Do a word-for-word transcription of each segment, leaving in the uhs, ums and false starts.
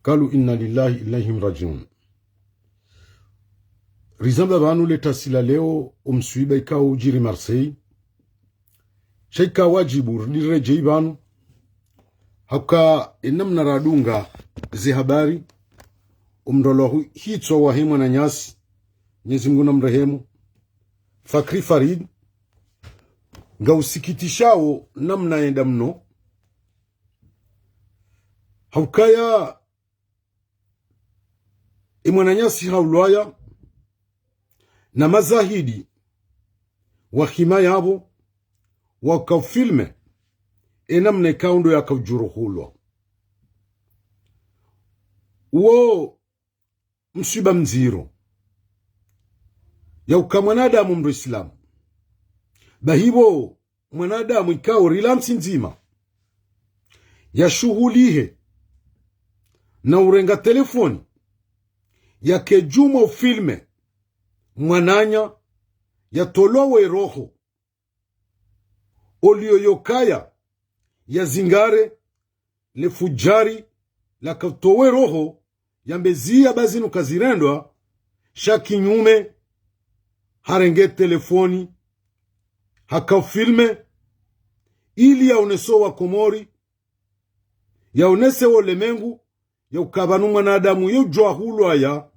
قالوا إنا لله وإنا إليه راجعون. Rizamba pvanu le tasi la leo, o mswiba ikao udjiri Marseille. Sha ika wadjibu riredjei pvanu. Hauka enamna radunga ze habari, o mndrolwa hu-, hitswa wahe mwananyasi, Mwenyezi Mungu namrehemu, Fakri Farid, ngausikitishao namna yenda mno. Haukaya e mwananyasi haulwaya, na mazahidi wa hima yapvo wakaufilme enamna ikao ndo yakaudjuruhulwa. Uwo mswiba mdziro. Yauka mwanadamu mndru Islamu. Bahi pvo mwanadamu ikao rila ntsi ndzima yashuhulihe na urenga telefoni yake djumwa ufilme mwananya yatolwa we roho. Olio yokaya yazingare le fudjari laka utowe roho, yambe ziya ba zinu kazirendwa, sha kinyume, harenge telefoni, hakaufilme, ili yaonese o Wakomori, yaonese o lemengu, yauka pvanu mwanadamu yeudjuwa hulwaya,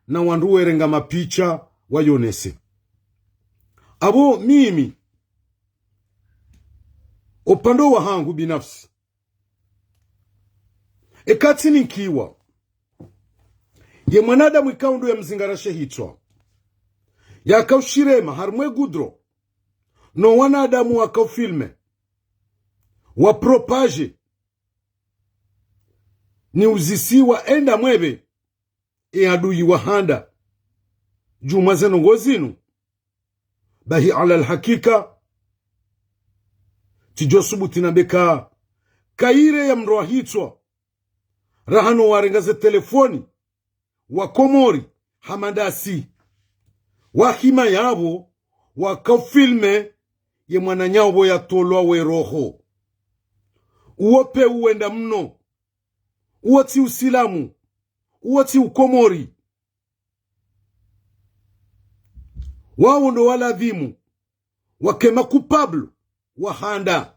na wandru werenga mapicha wayonese. Apvo mimi, upande wahangu binafsi, eka tsi ninkiwa ye mwanadamu ikao ndo yamzingara she hitswa, yakaushirema harimwe gudro, no wanadamu wakaufilme, wapropaje, niuzisiwa enda mwepve e adui wa handa djumwa ze ndrongoo zinu. Bahi ala alhakika, tsidjo subuti nambe ka, kayire ya mndru wa hitswa, raha no warenga ze telefoni, Wakomori, hama ndasi, wa hima yapvo, wakaufilme ye mwananya pvo yatolwa we roho. Uwo peu wenda mno. Uwo tsi Usilamu. Uwo tsi Ukomori. Wawo ndo waladhimu wake ma coupable wa handa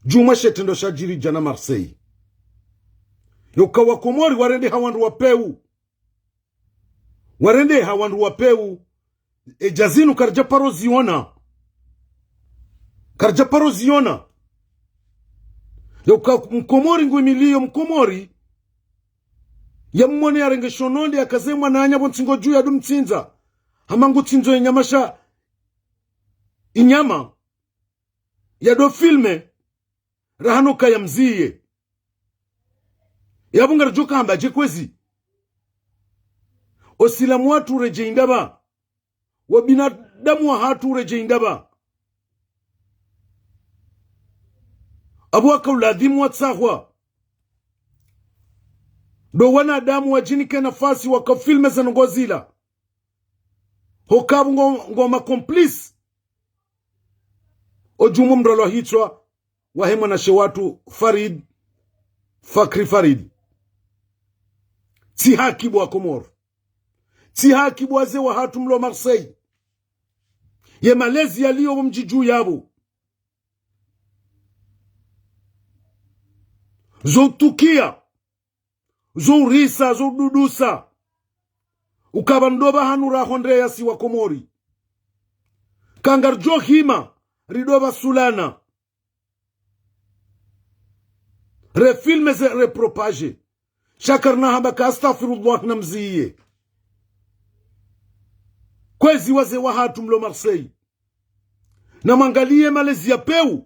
djumwa she shitrendwa shadjiri djana Marseille. Yauka Wakomori warendeha wandru wa peu. Warendeha wandru wa peu. Edja zinu karidja paro ziona. Karidja paro ziona. Yauka Mkomori nguimilio Mkomori, yamwone yarenge shononde yakaze mwananya pvo ntsingo dju yadumtsindza. Hama ngutsindzo inyama sha inyama, yado filme, raha no kaya mziye. Yapvo ngaridjo kamba dje kwezi? Usilamu wahatru uredjei ndapvi? Wo binadamu wahatru uredjei ndapvi? Apvo wakauladhimu watsahwa ndo wanadamu wadjinike nafasi wakaufilme ze ndrongoo zila. Hukaya pvo ngo, ngo ma complices odjumwa mndrolwa hitswa wahe mwanashe wahatru Farid, Fakri Farid. Tsi haki bo Wakomori. Tsi haki bo wazee wahatru mlo Marseille. Ye malezi yaliyo pvo mdjidjuu yapvo. Zo utukia, zo urisa, zo ududusa. Ukaya pvanu ndo pvahanu rahondreya si Wakomori. Ka ngaridjo hima, ridopvasulana. Refilme ze repropaje. Sha karina hamba ka astaghfirullah na mziye. Kwezi wazee wahatru mlo Marseille. Na mwangaliye malezi ya peu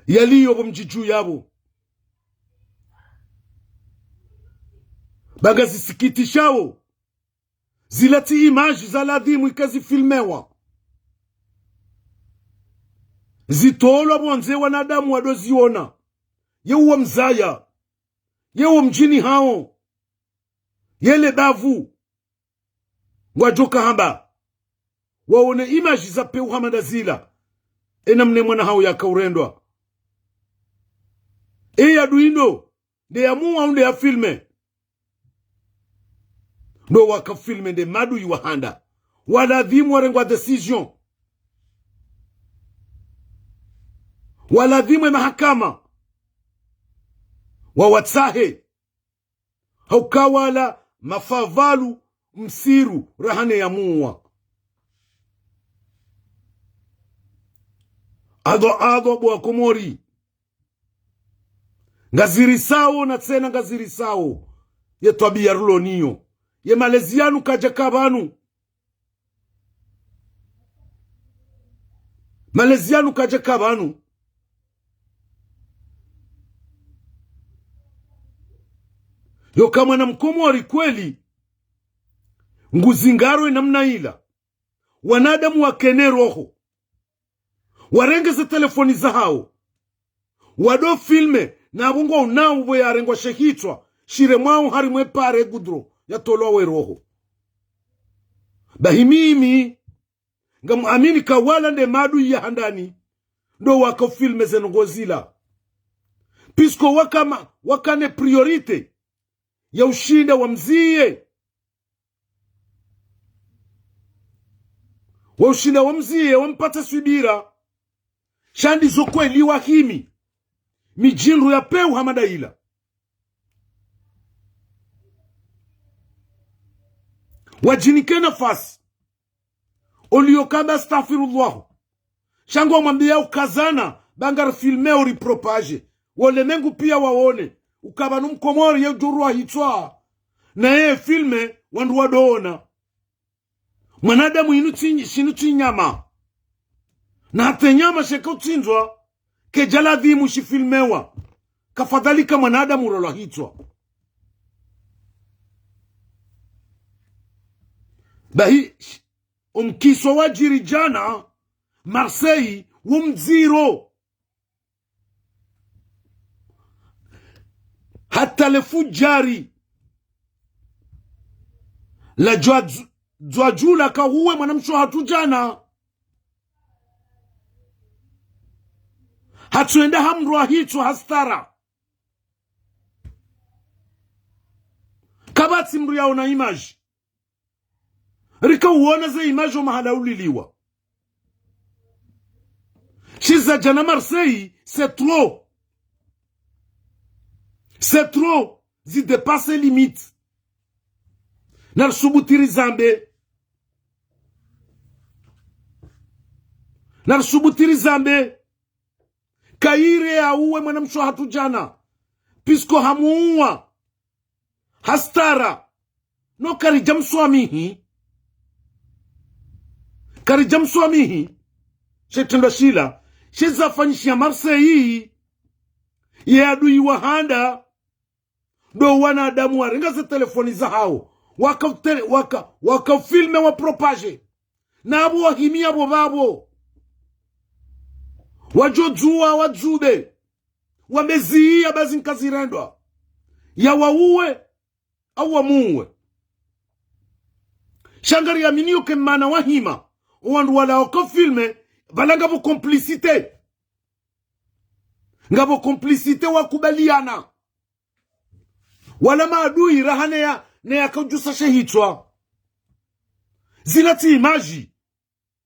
yaliyo pvo mdjidjuu yapvo. Ba ngazisikitishao. Zila tsi image za ladhimu ika zifilmewa. Zitolwa pvondze wanadamu wado ziona. Ye uwo mzaya. Ye uwo mdjini hawo. Ye le bavu. Ngwadjo kahamba. Waone image za peu hama nda zila. Enamna mwana hawo yakaurendwa. Eyi adui ndo, nde ya muwa, nde ya filme. Ndo waka filme nde maadui wa handa. Waladhimu warengwa décision. Waladhimu ye mahakama wawatsahe. Hauka wala mafavalu msiru raha ne ya muwa. Adho, adho bo wa Komori. Ngazirisao na tsena ngazirisao ye twabiya rilo nayo. Ye malezi yanu kaja ka pvanu. Malezi yanu kaja ka pvanu. Yoka mwana Mkomori kweli, nguzingaro ye namna ila. Wanadamu wakene roho. Warenge ze telefoni zahawo. Wado filme, na pvo ngwa unao pvo yarengwa she hitswa shiremwao harimwa ye pare gudro yatolwa we roho. Bahi mimi, ngamuamini ka wala nde maadui ya handani, ndo waka filme ze ndrongoo zila. Puisque waka ma-, wakane priorité ya ushinda wamziye. Wa ushinda wamziye, wampatse swibira. Sha ndizo kweli wahimi mijindru ya pewu hama nda ila. Wajinike nafasi. Oliyo kamba astaghfirullah. Sha ngwamwambiya ukazana, ba ngari filme uri propage. Wolemengu piya waone. Uka pvanu Mkomori ye udjo rwa hitswa. Na ye filme wandru wado ona. Mwanadamu inu tsi-, shinu tsi nyama. Na hata nyama sheka utsindzwa, keja ladhimu shifilmewa. Kafadhalika mwanadamu urolwa hitswa. Bahi, sh-, omkiswa wajiri jana, Marseille, wo mdziro. Hata le fujari la djwa-, djwadjula kahuwe mwanamshe hatru jana. Hatsuenda hamrwa hitswa ha stara. Kapvatsi mndru yaona image. Rika uona ze image o mahala uliliwa. Shiza jana Marseille, c'est trop. C'est trop. Zi dépasse limite. Narisubutu rizambe. Narisubutu rizambe. Kayire yauwe mwanamshe hatru jana. Puisque hamuuwa ha stara. No karija mswamihi. Karija mswamihi. She trendwa shila. She zafanyishiha Marseille. Ye adui wa handa. Ndo wanadamu warenga ze telefoni zahawo. Waka tele-, waka, waka filme wa propage. Na apvo wahimi apvo pvapvo. Wadjo dzuwa, wadzube. Wambeziya bazi nkazirendwa. Ya wauwe, au wamuuwe. Sha ngari aminiyo ke mana wahima. O wandru wala waka filme, pvala ngapvo complicité. Ngapvo complicité wakubaliana. Wala maadui raha ne ya, ne ya kaudjusa she hitswa. Zila tsi image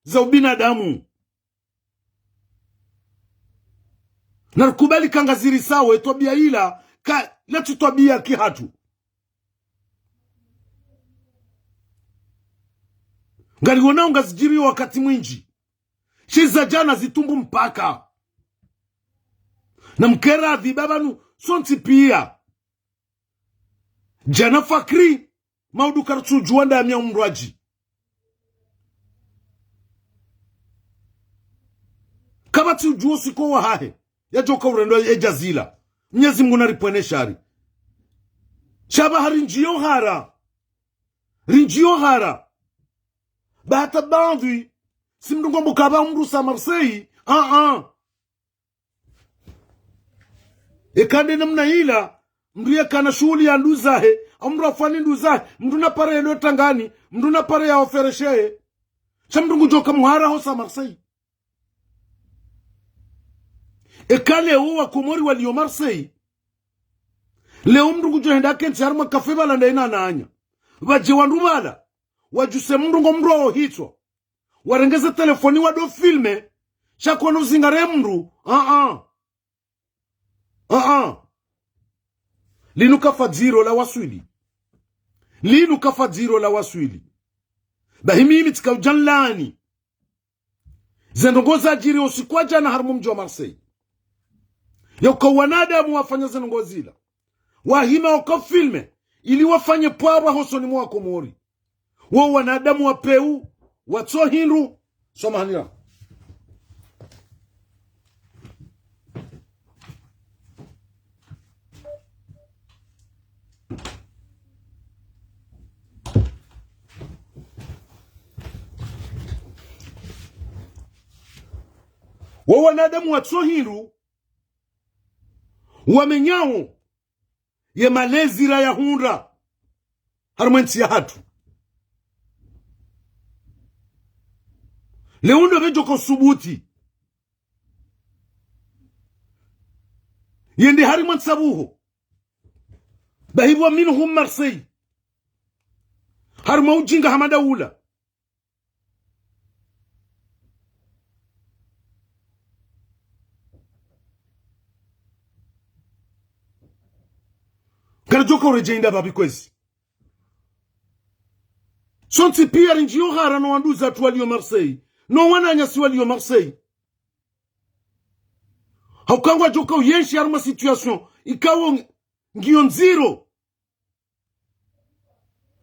za ubinadamu. Narikubali ka ngazirisao ye twabiya ila, ka, la tsi twabiya kihatru. Ngariwonao ngazidjiri wakati mwindji. Shiza jana zitumbu mpaka. Na mkeradhi ba pvanu sontsi piya. Jana Fakri, maudu karitsudjuwa ndami ya umrwadji. Kapvatsi udjuwo siko wahahe. Yadjoka urendwa ye jazila. Mnyezi Mngu naripvwene shari. Sha pvaha rindjiyo hara. Rindjiyo hara. Ba hata baadhwi, si mndru ngombo kapva umrusa Marseille. Ah, ah. Eka nde namna ila, mndru yekana shuhuli ya nduzahe, au mndru afanye nduzahe, mndru na pare yelo tangani, mndru na pare ya oferesheye. Sha mndru ngudjoka muhara hosa Marseille. Eka leo wa Komori waliyo Marseille, Leo mndru ngudjo henda akentsi harumwa kafe pvala ndaye na wananya. Pvadje wandru pvala, wadjuse mndru ngo mndru wawo hitswa. Warenge ze telefoni wado filme, sha kwanu zingare mndru. Ah, ah. Ah, ah. Linu kafa dziro la waswili. Linu kafa dziro la waswili. Bahi mimi tsika udja nlaani ze ndrongoo zadjiri usiku wa djana harumwa mdji wa Marseille. Yauka wanadamu wafanya ze ndrongoo zila, wahima waka filme, ili wafanye pwapwa hosoni mwa Wakomori. Wo wanadamu wa pewu, watso hindru, samahani ra. Wo wanadamu watso hindru, wamenyawo ye malezi rayahundra harumwa entsi yahatru. Leo ndo pvedjoka usubuti yende harumwa ntsabuho. Bahi pvwa minhum Marseille. Harumwa ujinga hama daula. Ngaridjoka uredjei nda pvapvi kwezi? Sontsi piya rindjiyo hara no wanduzatru waliyo Marseille, no wananyasi waliyo Marseille. Hauka ngwadjoka uyenshi harumwa situation ikao ngiyo ndziro.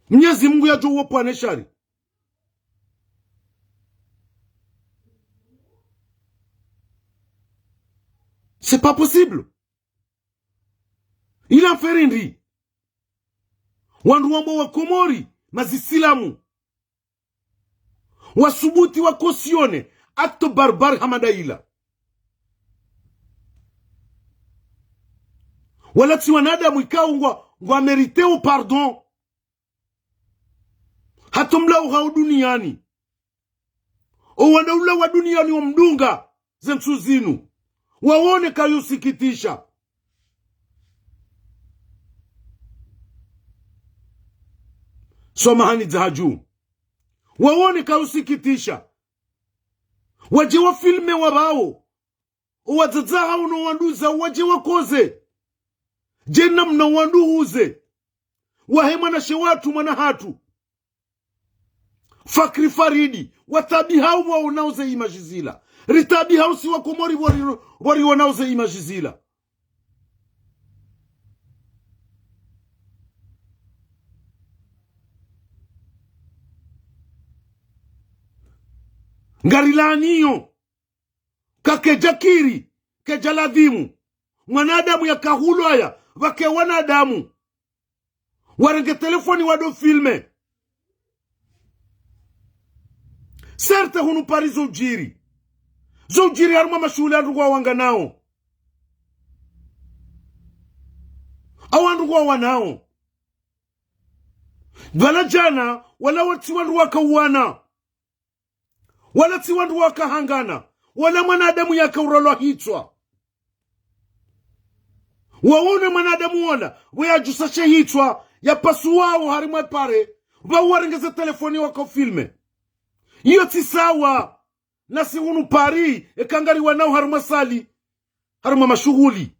Mnyezi Mungu yadjo uwapvwa ne shari. C'est pas possible. Ila mfere ndri? Wandru wambwa Wakomori mazisilamu wasubuti wa cautionner acte barbare hama nda ila. Wala tsi wanadamu ikao ngwa, ngwa mériter o pardon. Hata mlawo hao duniani. O wadaula wa duniani wamdunga ze ntsu zinu. Wawone kayo sikitisha. Samahani za hadju. Wawone kayo sikitisha. Wadje wafilme wapvawo. O wadzadze hao no wanduza wadje wakoze. Dje namna wandru huze. Wahe mwanashe watru, mwana hatru. Fakri Faridi, wataabihao waonao ze image zila. Ritaabihao si Wakomori wari, wariwonao ze image zila. Ngarilaaniyo. Kakedja kiri, kedja ladhimu. Mwanadamu yakahulwaya, pvake wanadamu. Warenge telefoni wado filme. Certes hunu Paris zo udjiri. Zo udjiri harumwa mashuhuli wandru ngwawanganao. Au wandru ngwawanao. Pvala djana, wala watsi wandru wakauwana. Wala tsi wandru wakahangana, wala mwanadamu yakauralwa hitswa. Wawone mwanadamu wola, pvo yadjusa she hitswa, yapasuwawo harimwa pare, pvao warenge ze telefoni waka filme. Iyo tsi sawa, nasi hunu Paris, eka ngariwanao harimwa sali, harimwa mashuhuli.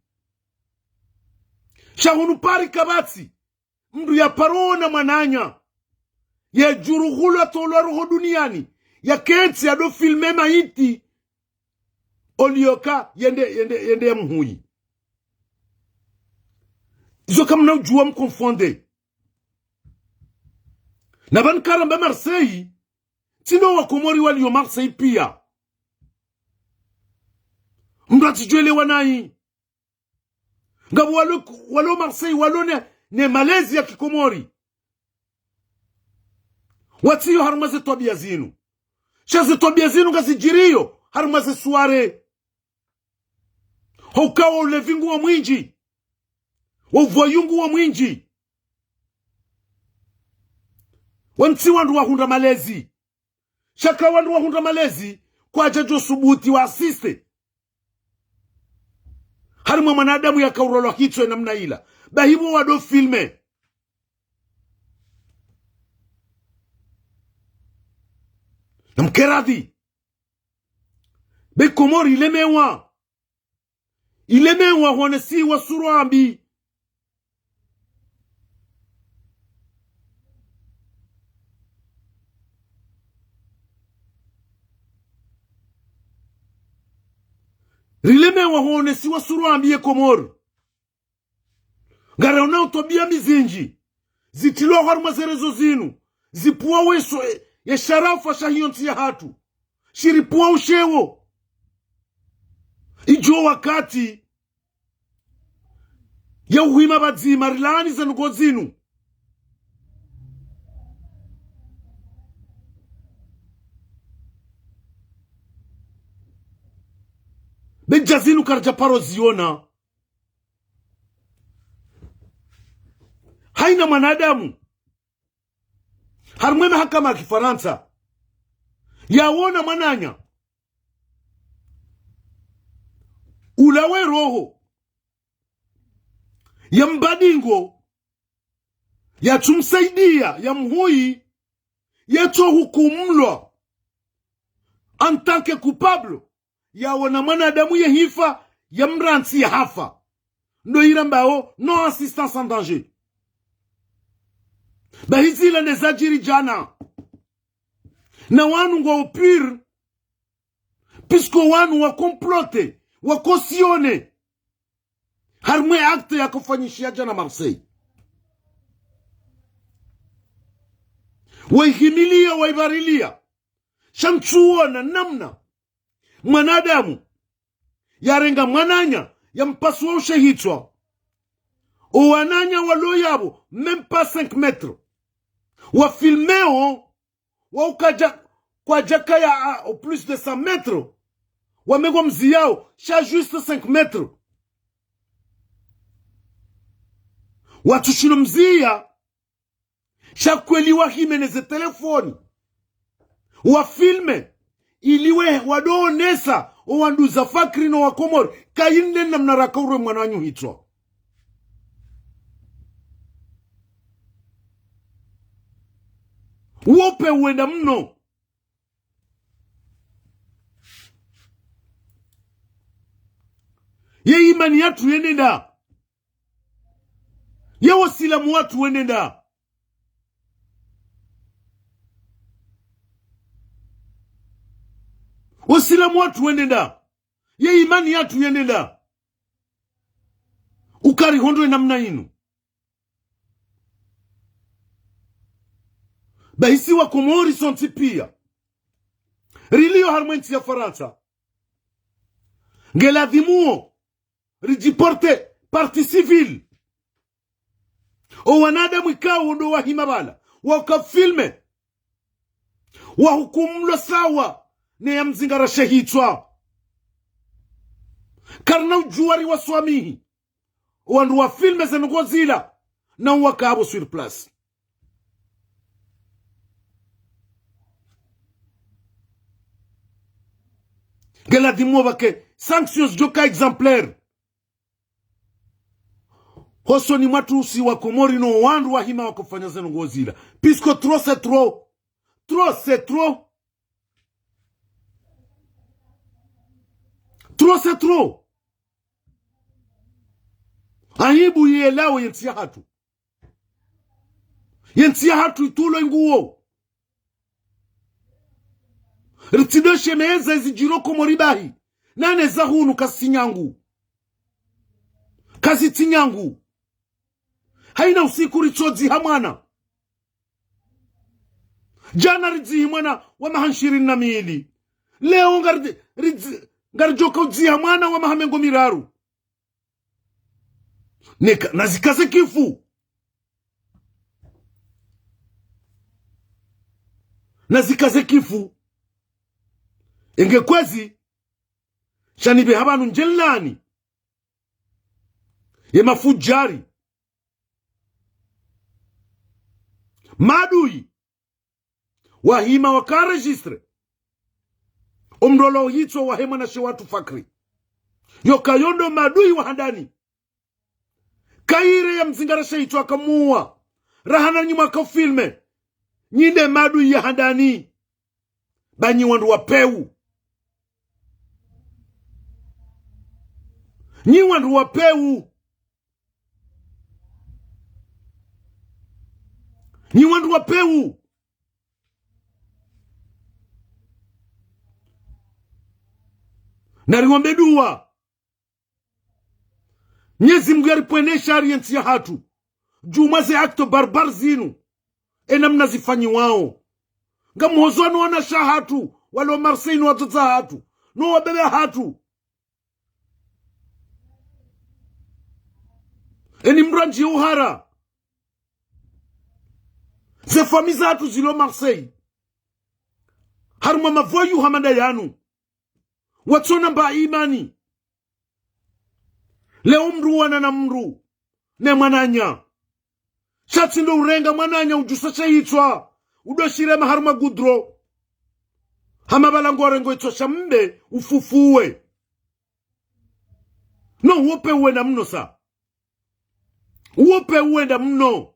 Sha hunu Paris kapvatsi, mndru yaparona mwananya, yadjuruhulwa tolwa roho duniani, yakentsi yado filme mayiti, olioka yende, yende, yende yamhuyi. Izo kamuna udjuwa mconfondre. Na pvanu karamba Marseille, tsi ndo Wakomori waliyo Marseille piya. Mndru atsidjuelewa nayi. Ngapvo walo, walo Marseille, walo ne, ne malezi ya Kikomori. Watsiyo harumwa ze twabiya zinu. Sha ze twabiya zinu ngazidjiriyo harumwa ze soirée. Hauka wo ulevi nguwo mwindji. Wo uvoyou nguwo mwindji. Wanu tsi wandru wahundra malezi. Sha eka wandru wahundra malezi, kwadjadjo subuti wa assiste. Harimwa mwanadamu yakaurolwa hitswa namna ila. Bahi pvo wado filme. Namkeradhi. Be Komori ilemewa. Ilemewa huonesiwa sura mbi. Rilemewa huonesiwa sura mbi ye Komori. Ngaraonao twabiya mbi zindji zitrilwa harimwa ze réseaux zinu, zipvuwa weso ye, ye sharafa sha hiyo ntsi yahatru. Shiripvuwa ushewo. Idjo wakati ya uhima pvadzima rilaani ze ndrongoo zinu. Be dja zinu karidja paro ziona. Haina mwanadamu harimwa ye mahakama ya Kifarantsa yawona mwananya ulawe roho, yambadingo, yatsumsaidiya, yamhuyi, yetso hukumlwa en tant que coupable, yawona mwanadamu yehifa, yamrantsi yahafa. Ndo irambao non assistance en danger. Bahi zila nde zadjiri djana. Na wanu ngwao pur, puisque wanu wa comploté, wa cautionné harimwa ye acte yakofanyishiha djana Marseille. Waihimiliya, waipvariliya. Sha ntsuona namna mwanadamu yarenga mwananya, yampasuwa ushe hitswa. O wananya walo yapvo, même pas cinq mètres. Wafilmeo, wa ukadja, kwadjakaya à, au plus de cent mètres. Wamengo mziyao, sha juste cinq mètres. Watsushilo mziya, sha kweli wahime ne ze telefoni, wafilme, ili we wadoonesa o wanduza Fakri no Wakomori, kayinde namna rakaurwa mwananyu hitswa. Wope wenda mno. Ye imani yahatru yende nda? Ye usilamu wahatru wende nda? Usilamu wahatru wende nda? Ye imani yahatru yende nda? Uka rihondro ye namna inu. Bahi si Wakomori sontsi piya riliyo harimwa ye ntsi ya Farantsa, ngeladhimuo ridjiporte partie civile. O wanadamu ikao ndo wahima pvala, wakafilme, wahukumlwa sawa ne yamzingarashe hitswa. Karina udjuwa riwaswamihi o wandru wafilme ze ndrongoo zila, na uwaka apvo sur place. Ngeladhimu wapvake sanctions zidjoka exemplaires hosoni mwatru si Wakomori no wandru wahima wakofanya ze ndrongoo zila. Puisque trop c'est trop. Trop c'est trop. Trop c'est trop. Aibu yelawe ye ntsi yahatru. Ye ntsi yahatru itulwe nguo. Ritsidoshe meza izidjiro Komori bahi. Nane za hunu kazitsi nyangu. Kazitsi nyangu. Haina usiku ritsodziha mwana. Djana ridzihi mwana wa maha nshirini na mili. Leo ngari-, ridzi-, ngaridjoka udziha mwana wa maha mengo miraru. Neka, nazikaze kifu. Nazikaze kifu. Enge kwezi, sha nipve ha pvanu ndjelani ye mafudjari, maadui, wahima waka enregistré o mrolo hitswa wahe mwanamshe watru Fakri. Yoka yo ndo maadui wa handani. Kaire ya mzingara she hitswa akamuwa. Rahana nyi mwaka ufilme. Nyi nde maadui ya handani. Ba nyi wandru wa pewu. Nyi wandru wa pewu. Nyi wandru wa pewu. Nariwombe dua. Mnyezi Mungu yaripvwene shari ye ntsi yahatru. Djumwa ze acte barbare zinu. Ena mna zifanyiwao. Ngamhozo wanu wanashe hatru. Walo Marseille no wadzadze hatru. No wabebe hatru. Eni mrandji uhara. Ze famiyi zahatru zilo Marseille. Harumwa mavoyous hama nda yanu. Watsona mba imani. Leo mndru wana na mndru. Ne mwananya. Sha tsi ndo urenga mwananya udjusa she hitswa. Udo shirema harumwa gudro. Hama bala ngo rengo hitswa sha mbe ufufuwe. No, uwo pe uwenda mno sa. Uwo pe uwenda mno.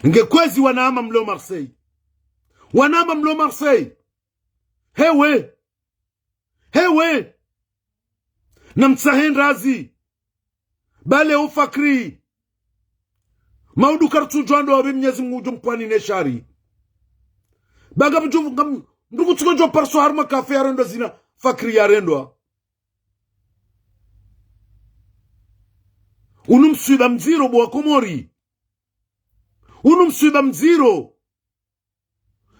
Nge kwezi wanama mlo Marseille. Wanama mlo Marseille. Hewe. Hewe. Na mtsahe ndrazi. Bale o Fakri. Maudu kartsudjwa ndo wabe Mnyezi Mungu udjo mpvwani ne shari. Baga mdjo, ngam, mndru kutsiko djo parso harumwa kafe yarendwa zina Fakri yarendwa. Unu mswiba mdziro bo wa Komori. Unu mswiba mdziro.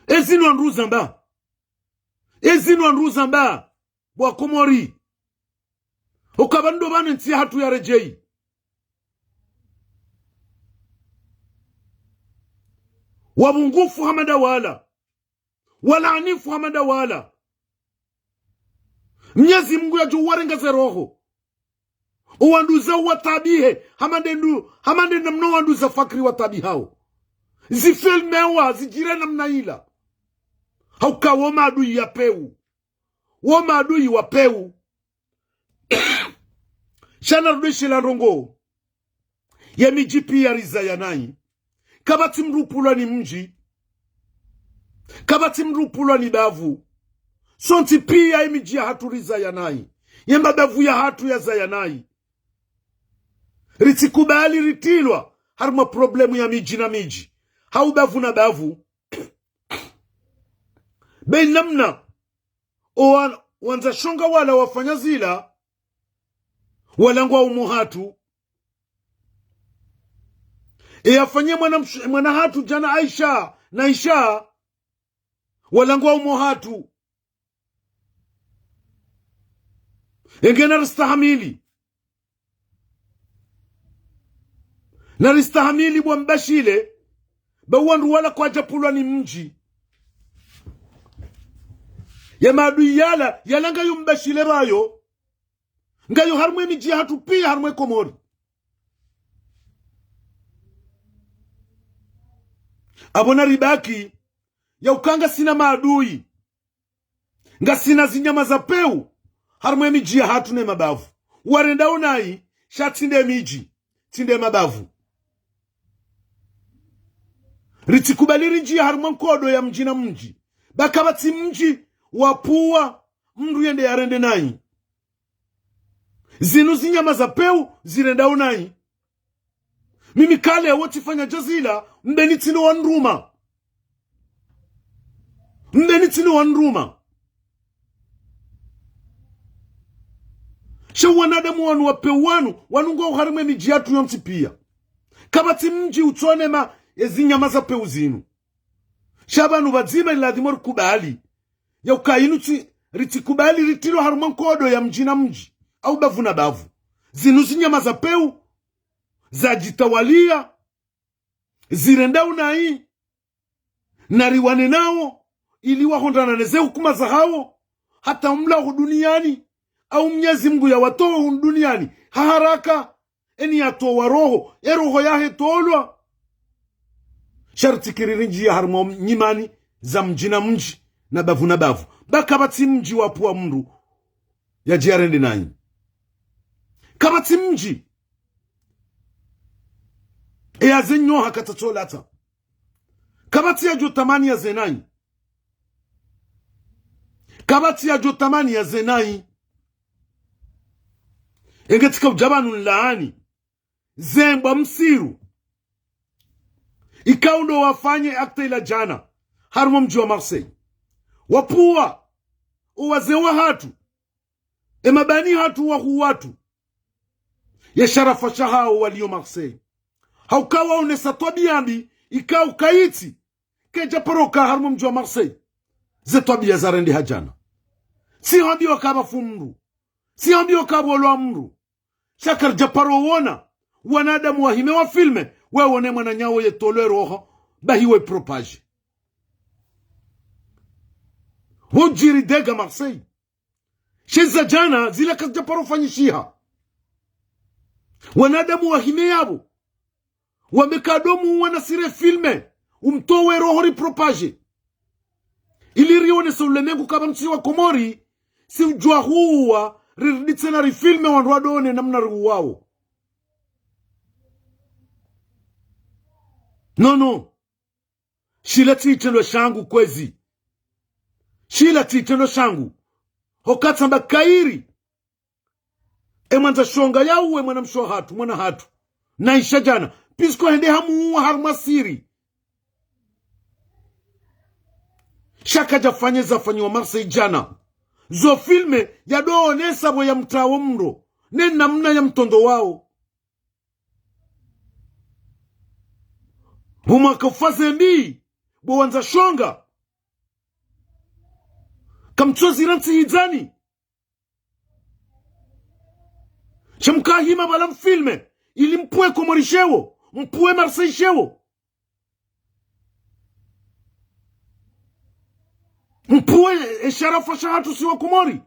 Ezinu wandru zamba. Ezinu wandru zamba. Bo wa Komori. Okaba ndo bane ntsi yahatru yaredjeyi. Wabungufu hama nda wala. Walaanifu hama nda wala. Mnyezi Mungu yadjo warenga ze roho. Owanduza uwatabihe, hama nde ndu, hama nde namna owanduza Fakri watabihao. Zifilmewa, zidjire namna ila. Hauka wo maadui ya pewu. Wo maadui wa pewu. Sha narudi shila ndrongo. Ye midji piya rizaya nayi. Kapvatsi mndru upvulwa ni mdji. Kapvatsi mndru upvulwa ni bavu. Sontsi piya ye midji yahatru rizaya nayi. Ye mabavu yahatru yazaya nayi. Ritsikubali ritrilwa harumwa problème ya midji na midji. Hau bavu na bavu. Be namna owa, wandza shonga wala wafanya zila, walangwa umo hatru. E yafanye mwana msh-, mwana hatru djana Aisha, na Aisha, walangwa umo hatru. Enge naristahamili. Naristahamili bo Mbashile, ba wandru wala kwadjapvulwa ni mdji. Ye maadui yala, yala ngayo Mbashile bayo. Ngayo harumwa ye midji yahatru piya harumwa ye Komori. Abo naribaki, ya uka ngasina maadui. Ngasina zinyama za pewu, harumwa ye midji yahatru ne mabavu. Warendao nayi, sha tsi nde midji, tsi nde mabavu. Ritsikubali ridjiye harumwa nkodo ya mdji na mdji. Ba kapvatsi mdji wapvuwa, mndru yende yarende nayi. Zinu zinyama za pewu zirendao nayi. Mimi kale wo tsifanya djazila, mbeni tsino wandruma. Mbeni tsino wandruma. Sha wanadamu wanu wa pewu wanu, wanu ngwao harumwa ye midji yahatru yontsi piya. Kapvatsi mdji utsonema ye zinyama za pewu zinu. Sha pvanu pvadzima iladhimu rikubali. Ya uka inu tsi, ritsikubali ritrilwa harumwa nkodo ya mdji na mdji. Au bavu na bavu. Zinu zinyama za pewu, zadjitawaliya, zirendao nayi, nariwane nawo, ili wahondana ne ze hukuma zahawo, hata umla hu duniyani, au Mnyezi Mungu yawatowe hu duniyani, ha haraka, eni yatowa roho, e roho yahe tolwa. Sha ritsikiri ridjiye harumwa nyimani, za mdji na mdji, na bavu na bavu. Ba kapvatsi mdji wapvuwa mndru yadje yarende nanyi. Kapvatsi mdji. E yaze nyoha katsatsolata. Kapvatsi yadjo tamani yaze nanyi. Kapvatsi yadjo tamani yaze nanyi. Enge tsika udja pvanu nlaani ze mbwa msiru. Ikao ndo wafanye acte ila djana harumwa mdji wa Marseille. Wapvuwa o wazee wahatru, e mabani hatru wahuu watru, ye sharafa shahawo waliyo Marseille. Hauka waonesa twabiya mbi ikao kayitsi kedja paro ka harumwa mdji wa Marseille. Ze twabiya zarendeha djana. Tsi hambiwa kapvafu mndru. Tsi hambiwa kapvolwa mndru. Sha karidja paro wona wanadamu wahime wafilme, wewone mwananyawo yetolwe roho, bahi we propage. Wodjiri dega Marseille. She za djana zila kazidja paro fanyishiha. Wanadamu wahime yapvo. Wambe ka ndo muwa na sire filme, umtowe roho ri propage. Ili rionese ulemengu kamba ntsi wa Komori, si udjuwa huwa, riridi tsena ri filme wandru wadone namna riuwawo. Non, non. Shila tsi itrendwa shangu kwezi. Shila tsi itrendwa shangu. Hoka tsamba kayiri. E mwandza shonga yauwe mwanamshe wahatru, mwana hatru. Na isha djana. Puisque hende hamuwa harumwa siri. Sha kadja fanye zafanyiwa Marseille djana. Zo filme yadoonesa pvo yamtrawo mndro. Ne namna yamtrondowawo. Pvo mwaka ufa ze mbi, pvo wandza shonga. Kamtsozira ntsi hidzani. Sha mkahima pvala mfilme, ili mpvuwe Komori shewo, mpvuwe Marseille shewo. Mpvuwe e sharafa shahatru si wa Komori.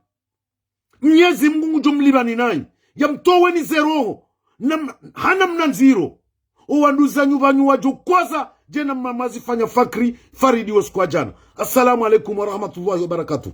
Mnyezi Mungu ngudjo mlipvani nayi. Yamtoweni ze roho. Nam-, ha namna ndziro. O wanduzanyu pvanyu wadjo kwaza, djena mama zifanya fakri, Faridi wo siku wa djana. Assalamu alaikum wa rahmatullahi wa barakatuh.